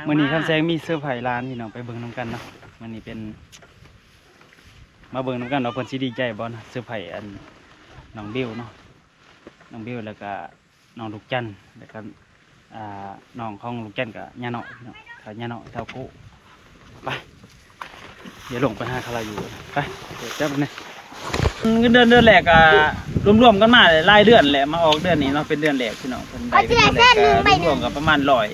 ມື້ນີ້ຄຳແສງມີເຊີໄພຫຼານພີ່ນ້ອງ ໄປເບິ່ງນຳກັນເນາະ. ມື້ນີ້ເປັນ ມາເບິ່ງນຳກັນວ່າເພິ່ນຊິດີໃຈບໍ່ນະ ເຊີໄພອັນ ນ້ອງບິວເນາະ ນ້ອງບິວ ແລ້ວກະນ້ອງລູກຈັນ ແລ້ວກະ ອ່າ ນ້ອງຂອງລູກຈັນກະຍ່ານ້ອຍເນາະ ເຖົ້າຍ່ານ້ອຍ ເຖົ້າໂກ້. ໄປ ດຽວລົງໄປຫາຄາລາຢູ ໄປ ເປີດຈັບແດ່. ເງິນເດືອນ ເດືອນແລກກະລວມໆກັນມາຫຼາຍເດືອນແຫຼະ ມາອອກເດືອນນີ້ເນາະ ເປັນເດືອນແລກພີ່ນ້ອງ. ເພິ່ນໄດ້ເປັນເດືອນແລກກະລວມໆກັນປະມານຮ້ອຍ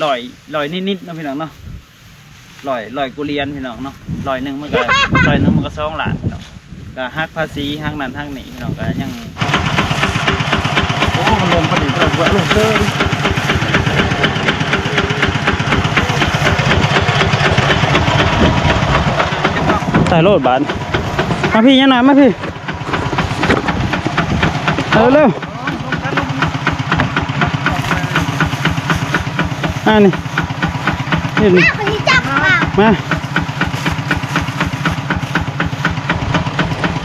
ຮ້ອຍ ຮ້ອຍນິດໆເນາະພີ່ນ້ອງເນາະ ຮ້ອຍ ຮ້ອຍກວ່າຫຼຽນພີ່ນ້ອງເນາະ. ຮ້ອຍໜຶ່ງມັນກະ ຮ້ອຍໜຶ່ງມັນກະສອງລ້ານເນາະ. ກະຫັກພາສີ ຫັກນັ້ນຫັກນີ້ພີ່ນ້ອງ ກະຍັງ ໂອ້ ມັນລົງພໍດີ ເອີ ລົງເຊີຍ ຕາຍໂລດບາດ. ມາພີ່ ຍາໜ້ອຍ ມາພີ່ ເອົາເລັວ. ອ່າ ນີ້ ນີ້ ນີ້ ມາ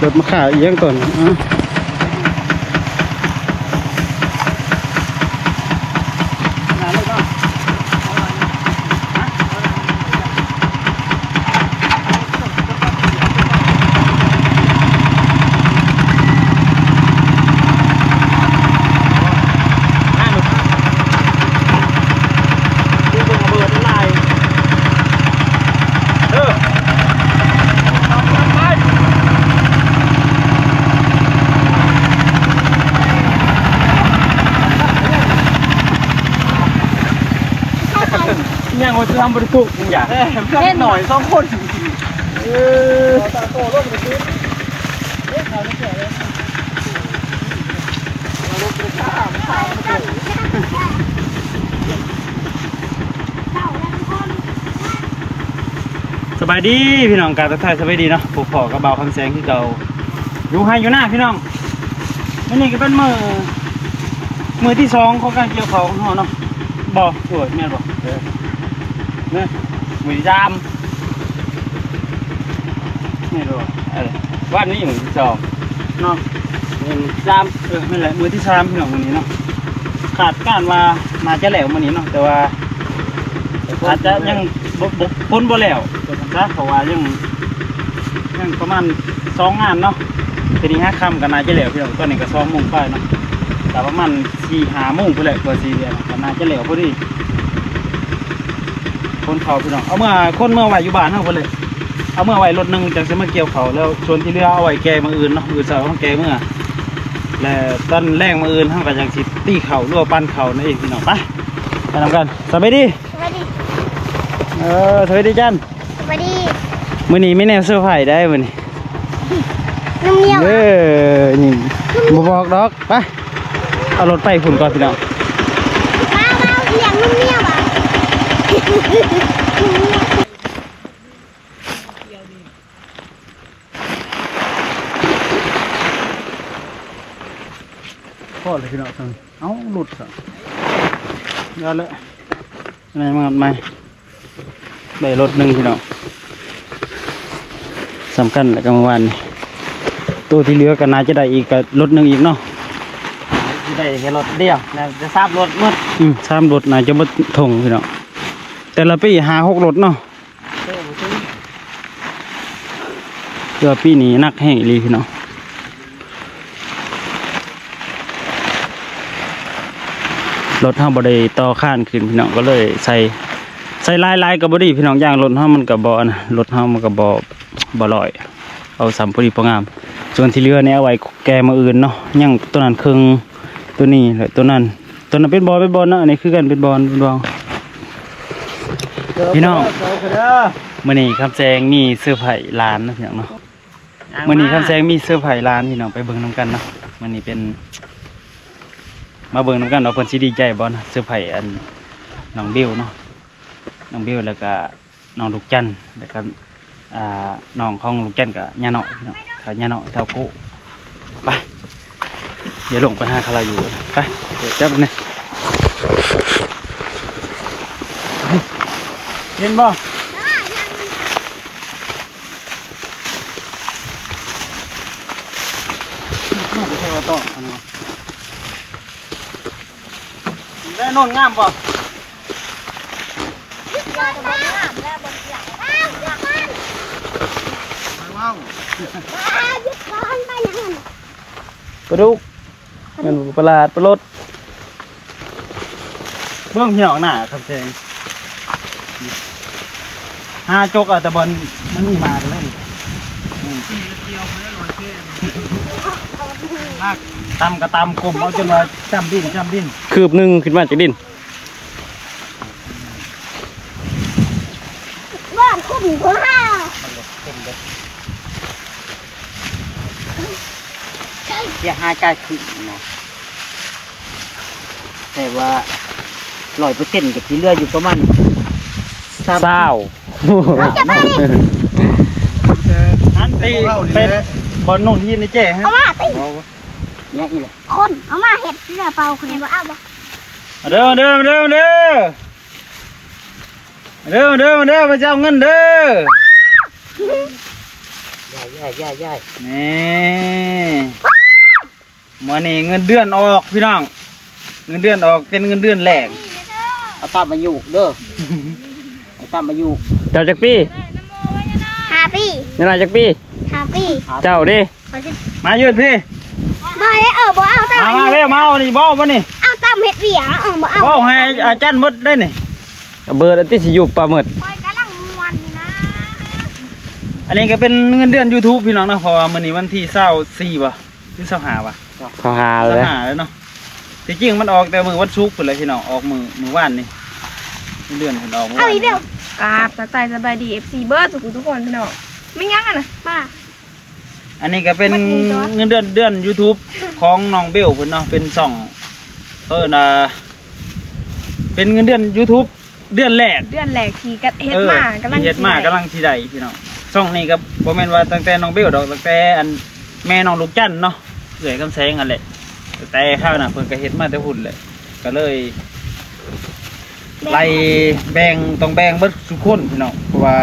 ລົດມາຂ້າອີ່ຫຍັງຕົນ ອ່າ. ຍັງວ່າຊິທຳບໍ່ໄດ້ທຸກ ມຶງຢ່າ ເອີ ເພື່ອນໜ້ອຍສອງຄົນ ເອີ. ສະບາຍດີພີ່ນ້ອງ ກາບທັກທາຍສະບາຍດີເນາະ ພົບພໍ້ກັບບ່າວຄຳແສງຄືເກົ່າ ຢູ່ໄຮ່ຢູ່ນາພີ່ນ້ອງ. ມື້ນີ້ກະເປັນມື້ ມື້ທີສອງຂອງການກ່ຽວເຂົ້າຂອງເຮົາເນາະ ບໍ່ ໂອ້ຍ ແມ່ນບໍ່ ເອີ ມື້ທີສາມ ແມ່ນບໍ່ ເອີ ວັນນີ້ມື້ທີສອງເນາະ ມື້ທີສາມ ເອີ ແມ່ນແຫຼະ ມື້ທີສາມພີ່ນ້ອງ ມື້ນີ້ເນາະ. ຄາດການວ່າໜ້າຈະແລ້ວມື້ນີ້ເນາະ ແຕ່ວ່າອາດຈະຍັງບໍ່ ບໍ່ ຝົນບໍ່ແລ້ວວ່າຊັ້ນຊະ ເພາະວ່າຍັງ ຍັງປະມານສອງງານເນາະ. ແຕ່ນີ້ຫາຄ່ຳກະໜ້າຈະແລ້ວພີ່ນ້ອງ ຕອນນີ້ກະສອງໂມງປາຍເນາະ ກະປະມານສີ່ຫ້າໂມງພຸ້ນແຫຼະ ກວ່າຊິແລ້ວ ກະໜ້າຈະແລ້ວພໍດີ. ຄົນເຂົ້າພີ່ນ້ອງ ເອົາເມືອ ຄົນເມືອໄວ້ຢູ່ບ້ານເຮົາພຸ້ນເລີຍ ເອົາເມືອໄວ້ລົດໜຶ່ງ ຈັ່ງຊິມາກ່ຽວເຂົ້າ ແລ້ວສ່ວນທີ່ເຫຼືອເອົາໄວ້ແກ່ມື້ອື່ນເນາະ ມື້ເຊົ້າເຮົາແກ່ເມືອ ແລະຕອນແລງມື້ອື່ນເຮົາກະຈັ່ງຊິຕີເຂົ້າ ຫຼືວ່າປັ່ນເຂົ້ານັ້ນເອງພີ່ນ້ອງ. ໄປ ໄປນຳກັນ ສະບາຍດີ ສະບາຍດີ ເອີ ສະບາຍດີຈັນ ສະບາຍດີ. ມື້ນີ້ມີແນວເຊີໄພໄດ໋ມື້ນີ້ ນຳເມຍຫວາ ເອີ ນີ້ ບໍ່ບອກດອກ. ໄປ ເອົາລົດໄປພຸ້ນກ່ອນພີ່ນ້ອງ ມາ ມາ ລ້ຽງນຳເມຍຫວາ. ພໍແລ້ວພີ່ນ້ອງ ເອົາລົດຊະ ຢ່າແຫຼະ ແມ່ນມາໃໝ່. ໄດ້ລົດໜຶ່ງພີ່ນ້ອງ ສຳຄັນແຫຼະ ກະມື້ວານນີ້ ໂຕທີ່ເຫຼືອກະໜ້າຈະໄດ້ອີກ ກະລົດໜຶ່ງອີກເນາະ ຊິໄດ້ແຄ່ລົດດຽວ ໜ້າຈະສາມລົດໝົດ ອືມ ສາມລົດໜ້າຈະໝົດຖົງພີ່ນ້ອງ ແຕ່ລະປີຫ້າຫົກລົດເນາະ ແຕ່ວ່າປີນີ້ໜັກແຮງອີ່ຫຼີພີ່ນ້ອງ. ລົດເຮົາບໍ່ໄດ້ຕໍ່ຄານຂຶ້ນພີ່ນ້ອງ ກະເລີຍໃສ່ ໃສ່ຫຼາຍໆກະບໍ່ດີພີ່ນ້ອງ ຢ່າງລົດເຮົາມັນກະບໍ່ ອັນ ລົດເຮົາມັນກະບໍ່ ບໍ່ລອຍ ເອົາສ່ຳພໍດີພໍງາມ. ສ່ວນທີ່ເຫຼືອນີ້ເອົາໄວ້ແກ່ມື້ອື່ນເນາະ ຍັງໂຕນັ້ນເຄິ່ງ ໂຕນີ້ ແລະໂຕນັ້ນ ໂຕນັ້ນເປັນບໍ່ ເປັນບໍ່ເນາະ ອັນນີ້ຄືກັນເປັນບໍ່ ເປັນບໍ່ ພີ່ນ້ອງ. ມື້ນີ້ຄຳແສງມີເຊີໄພຫຼານເນາະພີ່ນ້ອງເນາະ. ມື້ນີ້ຄຳແສງມີເຊີໄພຫຼານພີ່ນ້ອງ ໄປເບິ່ງນຳກັນເນາະ. ມື້ນີ້ເປັນ ມາເບິ່ງນຳກັນວ່າເພິ່ນຊິດີໃຈບໍ່ນະ ເຊີໄພອັນ ນ້ອງບິວເນາະ ນ້ອງບິວ ແລ້ວກະນ້ອງລູກຈັນ ແລ້ວກະ ອ່າ ນ້ອງຂອງລູກຈັນກະຍ່ານ້ອຍເນາະ ເຖົ້າຍ່ານ້ອຍ ເຖົ້າໂກ້. ໄປ ດຽວລົງໄປຫາຄາລາຢູ ໄປ ເປີດຈັບແດ່. ເຫັນບໍ່? ແມ່ນົນງາມບໍ່? ປາດຸກ ແມ່ນບໍ່? ປາຫຼາດ ປາຫຼົດ. ເບິ່ງພີ່ນ້ອງ ໜ້າຄຳແສງ ຫາຈົກເອົາແຕ່ບ່ອນມັນມີໝາກເລີຍ. ຕຳກໍຕຳ ກົ້ມເອົາຈົນວ່າຈ້ຳດິນ ຈ້ຳດິນ ຄືບໜຶ່ງຂຶ້ນມາຈາກດິນ. ບ້ານຄຸນໂທຫາ ເສຍຫາຍກາຍຂຶ້ນນະ ແຕ່ວ່າຮ້ອຍເປີເຊັນກໍຊິເຫຼືອຢູ່ປະມານຊາວ ຊາວ ອັນຕີເປັນບ່ອນໜຸ່ງຫີນໃນແຈ້ຮະ ເອົາມາຕິ ແນວນີ້ແຫຼະ ຄົນເອົາມາເຮັດເຮືອເປົ່າ ຄົນບໍ່ເອົາບໍ່? ເດີ ເດີ ເດີ ເດີ ເດີ ເດີ ເດີ ມາເຈົ້າເງິນເດີ. ຢ່າ ຢ່າ ຢ່າ ຢ່າ ນີ້ ມື້ນີ້ເງິນເດືອນອອກພີ່ນ້ອງ ເງິນເດືອນອອກ ເປັນເງິນເດືອນແລກ. ເອົາຕາມອາຍຸເດີ ເອົາຕາມອາຍຸ. ເຈົ້າຈັກປີ? ຫ້າປີ. ນ້ອຍຈັກປີ? ຫ້າປີ. ເຈົ້າເດ້? ມາຢືນພີ້ ບໍ່ໄດ້ ເອີ ບໍ່ເອົາຕາມ ມາ ມາແລ້ວ ມາເອົານີ້ ບໍ່ເອົາບໍ່ນີ້ ເອົາຕາມເຮັດວຽກ ເອີ ບໍ່ເອົາ ເວົ້າໃຫ້ອາຈານໝົດໄດ້ນີ້ ເບີດອັນຕິຊິຢູ່ປາໝົດ ຂ້ອຍກຳລັງມ່ວນນີ້ນະ. ອັນນີ້ກໍເປັນເງິນເດືອນຢູທູບພີ່ນ້ອງເນາະ ເພາະວ່າມື້ນີ້ວັນທີຊາວສີ່ບໍ່ ຫຼືຊາວຫ້າວະ ຊາວຫ້າແລ້ວ ຊາວຫ້າແລ້ວເນາະ. ທີ່ຈິງມັນອອກແຕ່ມື້ວັນສຸກພຸ້ນແຫຼະພີ່ນ້ອງ ອອກມື້ ມື້ວານນີ້ ເງິນເດືອນເພິ່ນອອກມື້ວານນີ້. ກາບທັກທາຍສະບາຍດີ ເອັຟຊີ ເບີດທຸກຜູ້ທຸກຄົນພີ່ນ້ອງ. ແມ່ນຫຍັງຫັ້ນນະ? ປາ. ອັນນີ້ກໍເປັນເງິນເດືອນ ເດືອນຢູທູບຂອງນ້ອງເບວເພິ່ນເນາະ ເປັນຊ່ອງ ເອີ້ນວ່າ ເປັນເງິນເດືອນຢູທູບເດືອນແລກ ເດືອນແລກທີ່ເຮັດມາ ເອີ ກຳລັງເຮັດມາ ກຳລັງຊິໄດ້ພີ່ນ້ອງ. ຊ່ອງນີ້ກໍບໍ່ແມ່ນວ່າຕັ້ງແຕ່ນ້ອງເບວດອກ ຕັ້ງແຕ່ອັນແມ່ນ້ອງລູກຈັນເນາະ ເອື້ອຍຄຳແສງຫັ້ນແຫຼະ ແຕ່ຄາວນັ້ນເພິ່ນກໍເຮັດມາແຕ່ພຸ້ນແຫຼະ ກໍເລີຍ ໄລ່ແບ່ງ ຕ້ອງແບ່ງເບິດທຸກຄົນພີ່ນ້ອງ ເພາະວ່າ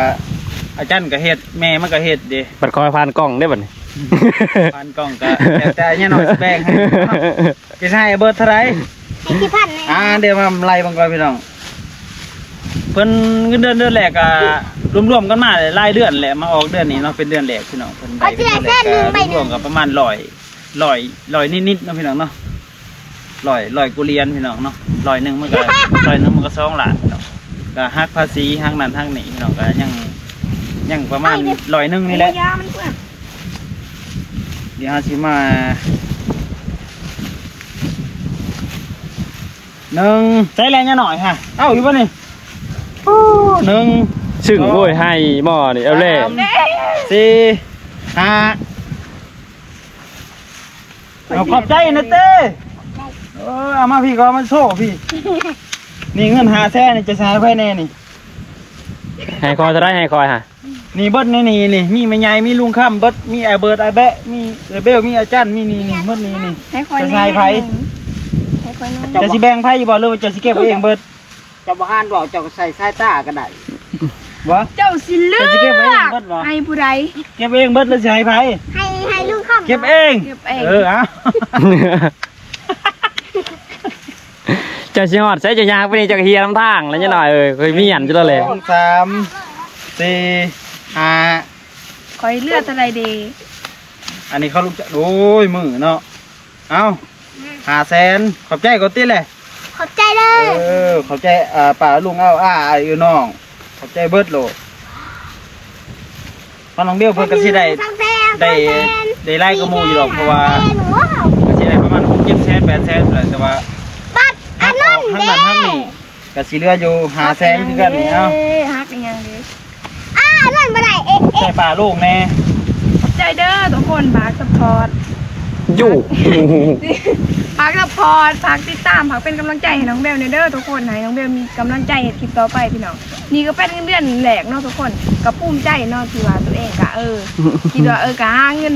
ອາຈັນກໍເຮັດ ແມ່ມັນກໍເຮັດເດ້. ບັດຂ້ອຍຜ່ານກ້ອງເດ້ບັດນີ້ ຜ່ານກ້ອງກໍແລ້ວແຕ່ຍານ້ອຍຊິແບ່ງໃຫ້ ຊິໃຫ້ເບິດເທົ່າໃດ? ໃຫ້ສິບພັນແດ່. ອ່າ ດຽວມາໄລ່ເບິ່ງກ່ອນພີ່ນ້ອງ ເພິ່ນເງິນເດືອນ ເດືອນແລກກໍລວມໆກັນມາຫຼາຍເດືອນແຫຼະ ມາອອກເດືອນນີ້ເນາະ ເປັນເດືອນແລກພີ່ນ້ອງ ເພິ່ນໄດ້ເງິນເດືອນແລກກໍລວມໆກັນປະມານຮ້ອຍ ຮ້ອຍ ຮ້ອຍນິດໆເນາະພີ່ນ້ອງເນາະ ຮ້ອຍ ຮ້ອຍກວ່າຫຼຽນພີ່ນ້ອງເນາະ ຮ້ອຍໜຶ່ງມັນກໍ ຮ້ອຍໜຶ່ງມັນກໍສອງລ້ານເນາະ ກໍຫັກພາສີ ຫັກນັ້ນຫັກນີ້ພີ່ນ້ອງ ກໍຍັງ ຍັງປະມານຮ້ອຍໜຶ່ງນີ້ແຫຼະ. ດຽວເຮົາຊິມາ ໜຶ່ງ ໃສ່ແລ້ວຍານ້ອຍຫະ ເອົາຢູ່ບໍ່ນີ້? ໂອ້ ໜຶ່ງ ຊຶ້ງ ສອງ ໂອ້ຍ ໃຫ້ໝໍນີ້ ເອົາແລ້ວ ສາມ ສີ່ ຫ້າ ເອົາ ຂອບໃຈນະເຕ້ ເອີ ເອົາມາພີ້ ກໍເອົາມາໂຊພີ້ ນີ້ເງິນຫ້າແສນນີ້ ຈະໃຫ້ໃຜແດ່ນີ້? ໃຫ້ຂ້ອຍເທົ່າໃດ? ໃຫ້ຂ້ອຍຫະ ນີ້ເບິດໃນນີ້ນີ້ ມີແມ່ໃຫຍ່ ມີລຸງຄຳເບິດ ມີອ້າຍເບີດ ອ້າຍແບະ ມີເອື້ອຍເບວ ມີອາຈັນ ມີນີ້ນີ້ ໝົດນີ້ນີ້ ໃຫ້ຂ້ອຍ ຈະໃຫ້ໃຜ? ໃຫ້ຂ້ອຍໜຶ່ງ ເຈົ້າຊິແບ່ງໃຜຢູ່ບໍ່ ຫຼືວ່າເຈົ້າຊິເກັບເອົາເອງເບິດ? ເຈົ້າບໍ່ອ່ານເວົ້າ ເຈົ້າກໍໃສ່ສາຍຕາກໍໄດ້ ບໍ່ ເຈົ້າຊິເລືອກ ເຈົ້າຊິເກັບເອົາເອງເບິດບໍ່? ໃຫ້ຜູ້ໃດ? ເກັບເອົາເອງເບິດ ຫຼືຊິໃຫ້ໃຜ? ໃຫ້ ໃຫ້ລຸງຄຳ ເກັບເອງ ເກັບເອງ ເອີ ເອົາ. ເຈົ້າຊິຮອດໃສ ເຈົ້າຍ່າງໄປນີ້ ເຈົ້າກໍເຮຍນຳທາງແລ້ວຍານ້ອຍເອີຍ ຂ້ອຍມີອັນຢູ່ແລ້ວແຫຼະ ສອງ ສາມ ສີ່ ຫ້າ ຂ້ອຍເຫຼືອເທົ່າໃດເດ? ອັນນີ້ເຂົາລຸກຈາກ ໂອ້ຍ ມື້ເນາະ ເອົາ ຫ້າແສນ ຂອບໃຈກ່ອນຕິແຫຼະ ຂອບໃຈເດີ ເອີ ຂອບໃຈ ອ່າ ປ້າ ລຸງ ເອົາ ອ້າ ອ້າຍ ເອື້ອຍ ນ້ອງ ຂອບໃຈເບິດໂລດ. ຂອງນ້ອງເບວເພິ່ນກໍຊິໄດ້ ໄດ້ ໄດ້ຫຼາຍກວ່າໝູ່ຢູ່ດອກ ເພາະວ່າກໍຊິໄດ້ປະມານຫົກເຈັດແສນ ແປດແສນພຸ້ນແຫຼະ ແຕ່ວ່າບັດອັນນັ້ນເດ້ ທາງນັ້ນທາງນີ້ກໍຊິເຫຼືອຢູ່ຫ້າແສນຄືກັນນີ້ເນາະ ຮັກອີ່ຫຍັງເດ້ ອ່າ ອັນນັ້ນບໍ່ໄດ້ ເອະ ໃສ່ປາລູກແດ່ ຂອບໃຈເດີທຸກຄົນ ຝາກຊັບພອດ ຢູ່ ຝາກຊັບພອດ ຝາກຕິດຕາມ ຝາກເປັນກຳລັງໃຈໃຫ້ນ້ອງເບວແດ່ເດີທຸກຄົນ ໃຫ້ນ້ອງເບວມີກຳລັງໃຈເຮັດຄລິບຕໍ່ໄປພີ່ນ້ອງ. ນີ້ກໍເປັນເງິນເດືອນແລກເນາະທຸກຄົນ ກໍພູມໃຈເນາະ ທີ່ວ່າຕົວເອງກໍ ເອີ ຄິດວ່າ ເອີ ກໍຫາເງິນ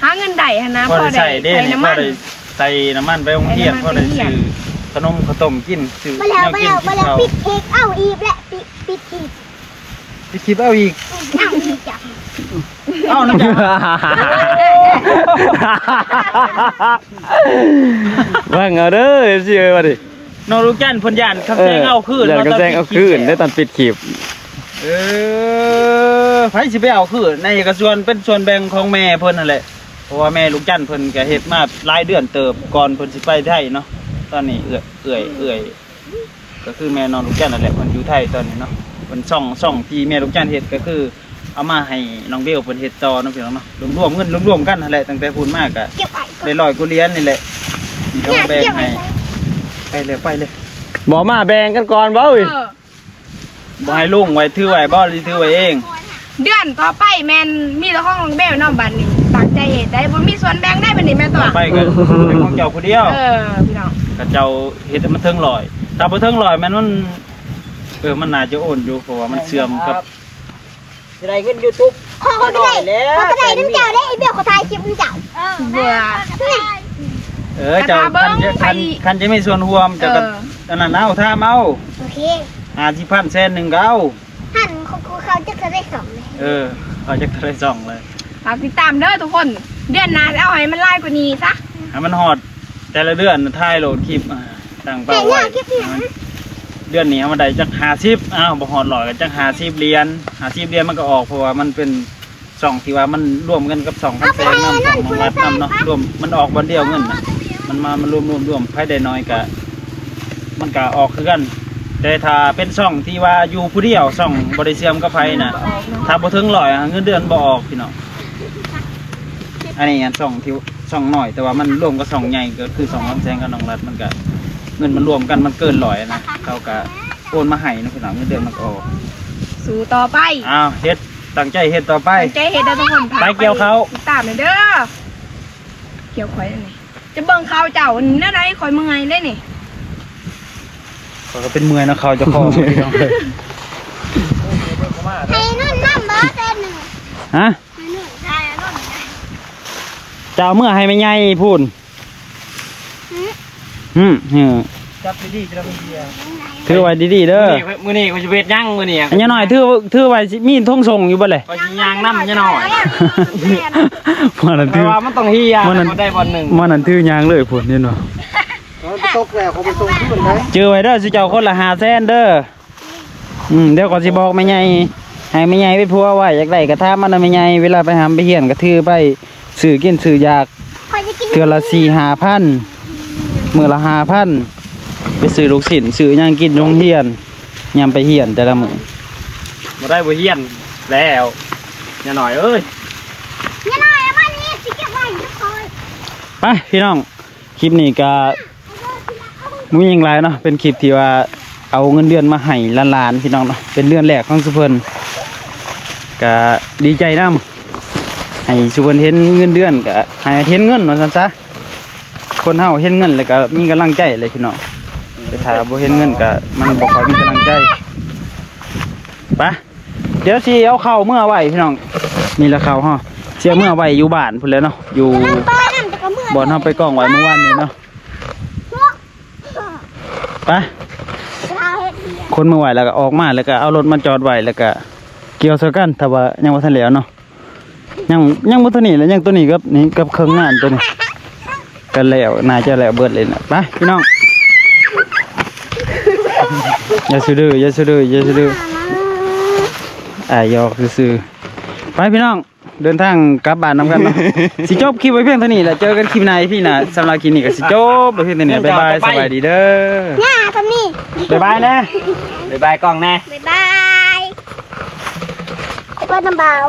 ຫາເງິນໄດ້ຫັ້ນນະ ພໍໄດ້ໃຊ້ ພໍໄດ້ໃຊ້ນ້ຳມັນ ພໍໄດ້ໃສ່ນ້ຳມັນໄປໂຮງຮຽນ ພໍໄດ້ຊື້ຂະໜົມເຂົ້າຕົ້ມກິນ ຊື້ແນວກິນກິນເຂົ້າ ປິດຄລິບ ເອົາອີກແຫຼະ ປິດ ປິດຄລິບ ປິດຄລິບ ເອົາອີກ ເອົາອີກຈ້ະ ເອົານະຈ້ະ ເບິ່ງເອົາເດີ ເອັຟຊີ ເອີຍ ບັດນີ້ ນ້ອງລູກຈັນເພິ່ນຢ້ານຄຳແສງເອົາຄືນ ເອີ ເນາະ ຢ້ານຄຳແສງເອົາຄືນເດ້ ຕອນປິດຄລິບ. ເອີ ໃຜຊິໄປເອົາຄືນ? ໃນກະສ່ວນ ເປັນສ່ວນແບ່ງຂອງແມ່ເພິ່ນຫັ້ນແຫຼະ ເພາະວ່າແມ່ລູກຈັນເພິ່ນກະເຮັດມາຫຼາຍເດືອນເຕີບ ກ່ອນເພິ່ນຊິໄປໄທເນາະ. ຕອນນີ້ເອື້ອຍ ເອື້ອຍ ເອື້ອຍ ກະຄືແມ່ນ້ອງລູກຈັນນັ້ນແຫຼະ ເພິ່ນຢູ່ໄທຕອນນີ້ເນາະ. ເພິ່ນຊ່ອງ ຊ່ອງທີ່ແມ່ລູກຈັນເຮັດ ກະຄືເອົາມາໃຫ້ນ້ອງເບວເພິ່ນເຮັດຕໍ່ເນາະ ພີ່ນ້ອງເນາະ. ລວມໆ ເງິນລວມໆ ກັນຫັ້ນແຫຼະ ຕັ້ງແຕ່ພຸ້ນມາກະໄດ້ຮ້ອຍກວ່າຫຼຽນນີ້ແຫຼະ ນີ້ເອົາມາແບ່ງໃຫ້. ໄປເລີຍ ໄປເລີຍ. ບໍ່ມາແບ່ງກັນກ່ອນບໍ່? ເອີ ບໍ່ໃຫ້ລຸງໄວ້ ຖືໄວ້ບໍ່ ຫຼືຖືໄວ້ເອງ? ເດືອນຕໍ່ໄປແມ່ນມີແຕ່ຂອງນ້ອງເບວເນາະ. ບາດນີ້ຕັ້ງໃຈເຮັດໄດ້ ບໍ່ມີສ່ວນແບ່ງໄດ້ ບາດນີ້ແມ່ນຕົວະ. ໄປກະເປັນຂອງເຈົ້າຜູ້ດຽວ. ເອີ ພີ່ນ້ອງ ກະເຈົ້າເຮັດໃຫ້ມັນເຖິງຮ້ອຍ ຖ້າບໍ່ເຖິງຮ້ອຍແມ່ນມັນ ເອີ ມັນໜ້າຈະໂອນຢູ່ ເພາະວ່າມັນເຊື່ອມກັບ ຊິໄດ້ເງິນຢູທູບ ຂ້ອຍກະໄດ້ ຂ້ອຍກະໄດ້ນຳເຈົ້າເດ້ ອີເບວ ຂ້ອຍຖ່າຍຄລິບນຳເຈົ້າ. ເອີ ເຈົ້າ ຄັນຈະ ຄັນ ຄັນຈະມີສ່ວນຮ່ວມ ເຈົ້າກະ ເອີ ອັນນັ້ນເອົາ ຖາມເອົາ. ໂອເຄ ຫ້າສິບພັນ ແສນໜຶ່ງກະເອົາ. ຫັ້ນ ເຂົາ ເຂົາຈັກເທົ່າໃດຊ່ອງເລີຍ. ເອີ ເຂົາຈັກເທົ່າໃດຊ່ອງເລີຍ. ຝາກຕິດຕາມເດີທຸກຄົນ ເດືອນໜ້າຊິເອົາໃຫ້ມັນຫຼາຍກວ່ານີ້ຊະ ໃຫ້ມັນຮອດ ແຕ່ລະເດືອນຖ່າຍໂຫຼດຄລິບ ຕັ້ງເປົ້າໄວ້. ເດືອນນີ້ເຮົາມາໄດ້ຈັກຫ້າສິບ ອ້າວ ບໍ່ຮອດຮ້ອຍກະຈັກຫ້າສິບຫຼຽນ ຫ້າສິບຫຼຽນມັນກະອອກ ເພາະວ່າມັນເປັນຊ່ອງທີ່ວ່າມັນລວມກັນກັບຊ່ອງຄຳແສງນຳ ຊ່ອງນ້ອງລັດນຳເນາະ. ລວມ ມັນອອກບ່ອນດຽວເງິນນະ ມັນມາ ມັນລວມໆໆ ໃຜໄດ້ໜ້ອຍກະ ມັນກະອອກຄືກັນ. ແຕ່ຖ້າເປັນຊ່ອງທີ່ວ່າຢູ່ຜູ້ດຽວ ຊ່ອງບໍ່ໄດ້ເຊື່ອມກັບໃຜນະ ຖ້າບໍ່ເຖິງຮ້ອຍ ເງິນເດືອນບໍ່ອອກ ພີ່ນ້ອງ. ອັນນີ້ອັນຊ່ອງທີ່ ຊ່ອງນ້ອຍ ແຕ່ວ່າມັນລວມກັບຊ່ອງໃຫຍ່ ກະຄືຊ່ອງຄຳແສງກັບນ້ອງລັດ ມັນກະ ເງິນມັນລວມກັນ ມັນເກີນຮ້ອຍນະ ເຂົາກະໂອນມາໃຫ້ເນາະ ພີ່ນ້ອງ ເງິນເດືອນມັນກະອອກ. ສູ້ຕໍ່ໄປ. ອ້າວ ເຮັດ ຕັ້ງໃຈເຮັດຕໍ່ໄປ ຕັ້ງໃຈເຮັດເດີທຸກຄົນ. ໄປກ່ຽວເຂົ້າ ຕິດຕາມເດີ. ກ່ຽວຂ້ອຍນີ້ ຈະເບິ່ງເຂົ້າເຈົ້າແນວໃດ ຂ້ອຍເມື່ອຍເດ້ນີ້. ຂ້ອຍກະເປັນເມື່ອຍນຳເຂົ້າເຈົ້າຂອງ ພີ່ນ້ອງ. ໃຫ້ນຸ່ນນຳບໍ່ ແສນໜຶ່ງ? ຮະ? ຈະເອົາເມືອໃຫ້ແມ່ໃຫຍ່ພຸ້ນ. ຫື ຫື ຈັບດີໆ ຈະໄດ້ບໍ່ເບຍ. ຖືໄວ້ດີໆເດີ. ມື້ນີ້ ມື້ນີ້ຂ້ອຍຊິເຮັດຫຍັງມື້ນີ້? ອັນຍານ້ອຍ ຖື ຖືໄວ້ ຊິມີຖົງສົ່ງຢູ່ບໍ່ແລະ? ຂ້ອຍຊິຍ່າງນຳຍານ້ອຍ. ມື້ນັ້ນຖື ແຕ່ວ່າມັນຕ້ອງເຮຍ ບໍ່ໄດ້ບ່ອນໜຶ່ງ. ມື້ນັ້ນຖືຍ່າງເລີຍພຸ້ນ ເຫັນບໍ່? ມັນຕົກແລ້ວ ເຂົາໄປສົ່ງຄືນເດ້. ຈື່ໄວ້ເດີ ຊິເຈົ້າຄົນລະຫ້າແສນເດີ. ອືມ ດຽວຂ້ອຍຊິບອກແມ່ໃຫຍ່ ໃຫ້ແມ່ໃຫຍ່ໄປຜົວໄວ້ ຢາກໄດ້ກະຖາມມານຳແມ່ໃຫຍ່. ເວລາໄປຮ່ຳໄປຮຽນກະຖືໄປ ຊື້ກິນຊື້ຢາກ ເທື່ອລະສີ່ຫ້າພັນ ມື້ລະຫ້າພັນ ໄປຊື້ລູກຊິ້ນ ຊື້ຫຍັງກິນໂຮງຮຽນ ຍາມໄປຮຽນແຕ່ລະມື້. ບໍ່ໄດ້ບໍ່ຮຽນແລ້ວ ຍານ້ອຍເອີຍ. ຍານ້ອຍ ເອົາມານີ້ ຊິເກັບໄວ້ໃຫ້ຂ້ອຍ. ໄປພີ່ນ້ອງ ຄລິບນີ້ກະ ບໍ່ມີຫຍັງຫຼາຍເນາະ ເປັນຄລິບທີ່ວ່າເອົາເງິນເດືອນມາໃຫ້ຫຼານໆ ພີ່ນ້ອງເນາະ ເປັນເດືອນແລກຂອງຊຸເພິ່ນ ກະດີໃຈນຳ ໃຫ້ຊຸເພິ່ນເຫັນເງິນເດືອນ ກະໃຫ້ເຫັນເງິນວ່າຊັ້ນຊະ. ຄົນເຮົາເຫັນເງິນແລ້ວກະມີກຳລັງໃຈເລີຍ ພີ່ນ້ອງ ແຕ່ຖ້າບໍ່ເຫັນເງິນກະມັນບໍ່ຄ່ອຍມີກຳລັງໃຈ. ໄປ ດຽວຊິເອົາເຂົ້າເມືອໄວ້ ພີ່ນ້ອງ ນີ້ລະເຂົ້າເຮົາ ຊິເອົາເມືອໄວ້ຢູ່ບ້ານພຸ້ນແຫຼະເນາະ ຢູ່ບ່ອນເຮົາໄປກອງໄວ້ມື້ວານນີ້ເນາະ. ໄປ ຄົນມາໄວ້ແລ້ວກະອອກມາ ແລ້ວກະເອົາລົດມາຈອດໄວ້ ແລ້ວກະກ່ຽວໃສ່ກັນ ຖ້າວ່າຍັງບໍ່ທັນແລ້ວເນາະ. ຍັງ ຍັງບໍ່ເທົ່ານີ້ແຫຼະ ຍັງໂຕນີ້ກັບນີ້ ກັບເຄິ່ງງານໂຕນີ້ ກະແລ້ວ ໜ້າຈະແລ້ວເບິດເລີຍນະ. ໄປພີ່ນ້ອງ ຢ່າສະດື້ ຢ່າສະດື້ ຢ່າສະດື້ ອ້າຍຫຍອກຊື່ໆ. ໄປພີ່ນ້ອງ ເດີນທາງກັບບ້ານນຳກັນເນາະ. ຊິຈົບຄລິບໄວ້ພຽງເທົ່ານີ້ແຫຼະ ເຈີກັນຄລິບໜ້າ ອີພີໜ້າ. ສຳລັບຄລິບນີ້ກະຊິຈົບໄວ້ພຽງເທົ່ານີ້ ບາຍບາຍ ສະບາຍດີເດີ. ຫຍ້າ ສຳນີ້ ບາຍບາຍແນ່ ບາຍບາຍກ້ອງແນ່ ບາຍບາຍ ເປີດນຳບ່າວ.